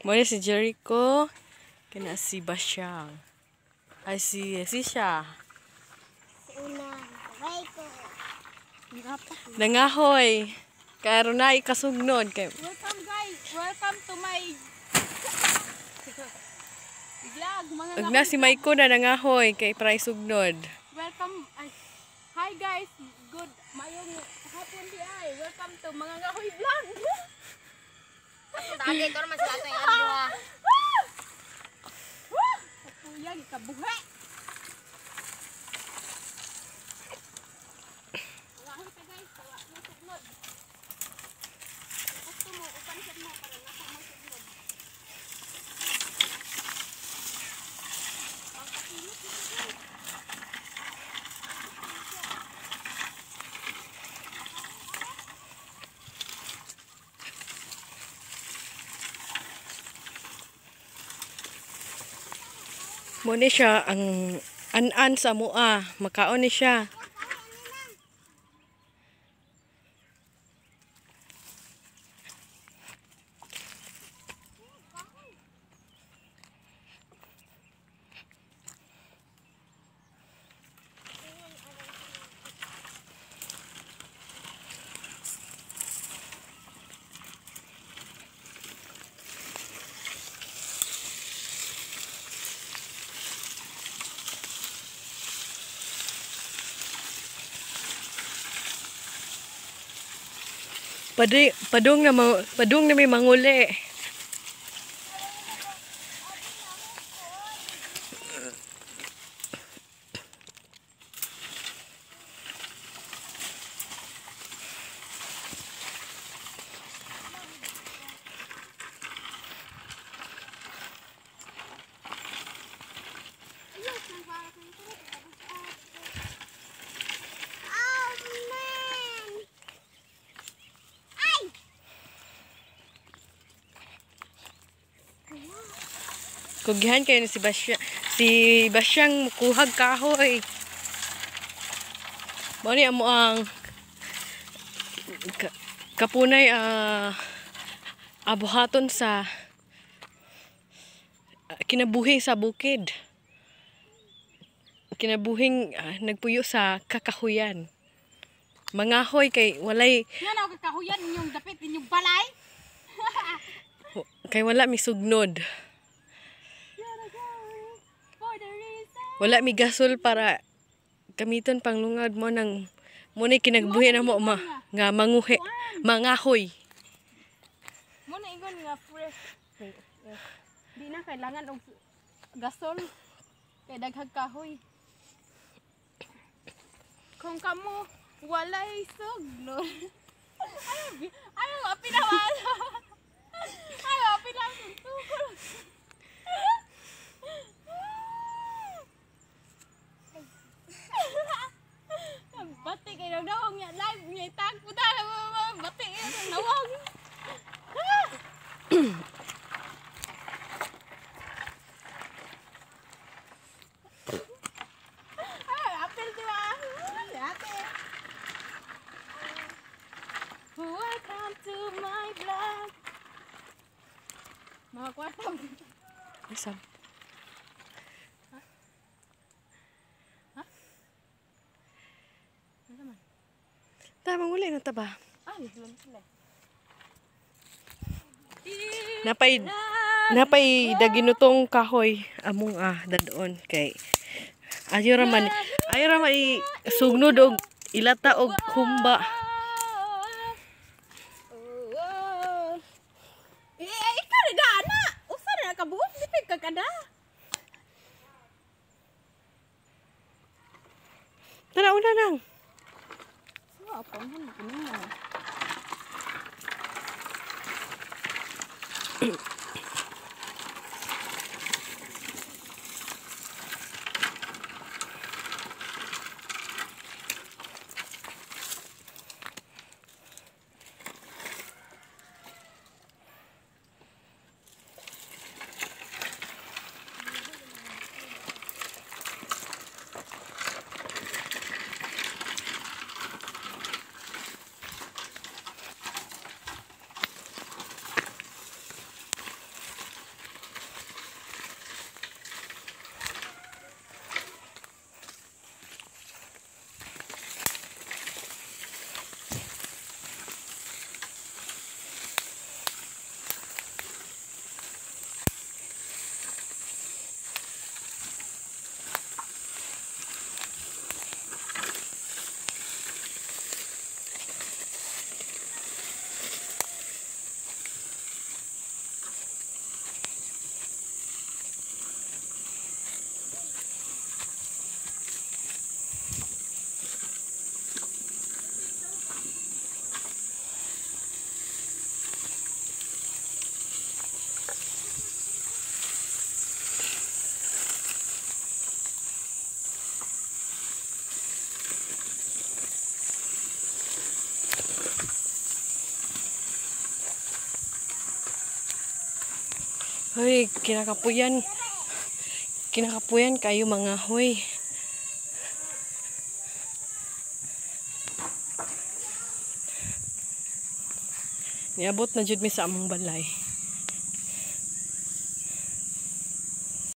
Mo si Jericho, kana si Basyang. Ay si siya. Nangahoy. Karon na ikasugnod kay. Welcome guys. Welcome to my vlog mga. Ug na si Maiko na nangahoy kay para isugnod. Welcome ay, hi guys. Good mayong hapon di ay. Welcome to mga ngahoy vlog. Tagay ko naman sila ito yung ano ah. Kuya, kabuhi. Ngahoy ta guys, tawa mo sugnod. Gusto mo upan sad mo para nako mo sugnod. Ang kasinot nito guys. Mo ni siya ang an-an sa mua, makaon ni siya. Padung na may manguli. Oh man. Ay! Kugihan kayo ni si Basyang, si Basyang mukuhag kahoy. Mao ni amo ang kapunay abuhaton sa kinabuhi sa bukid. Kinabuhing nagpuyo sa kakahuyan. Mangahoy kay walay Nga na kakahuyan inyong dapit inyong balay. Kay wala mi sugnod. Wala mi gasol para gamiton panglungad mo nang mo ni kinagbuhi na mo ma nga manguhi mangahoy. Mo na ingon nga fresh. Di na kailangan og gasol kay daghang kahoy. Kung kamo walay sugnod. Ayaw, ayaw apinawan. Ayaw apinawan tukol. Bati kayo nawong niya live niya itag po tayo bati kayo nawong. Ay, apel di ba? Ate. Welcome to my vlog. Mga kwarta. Isang. Tama, uli na taba. Ay, sila. Napay daginutong kahoy among dadon kay ayo ra man sugnod og ilata og humba. Eh, ikaw na gana. Usa na kabuok dipig ka kada. Tara una nang. Apa man kini. Hoy, kinakapuyan. Kinakapuyan kayo mga hoy. Niabot na jud mi sa among balay.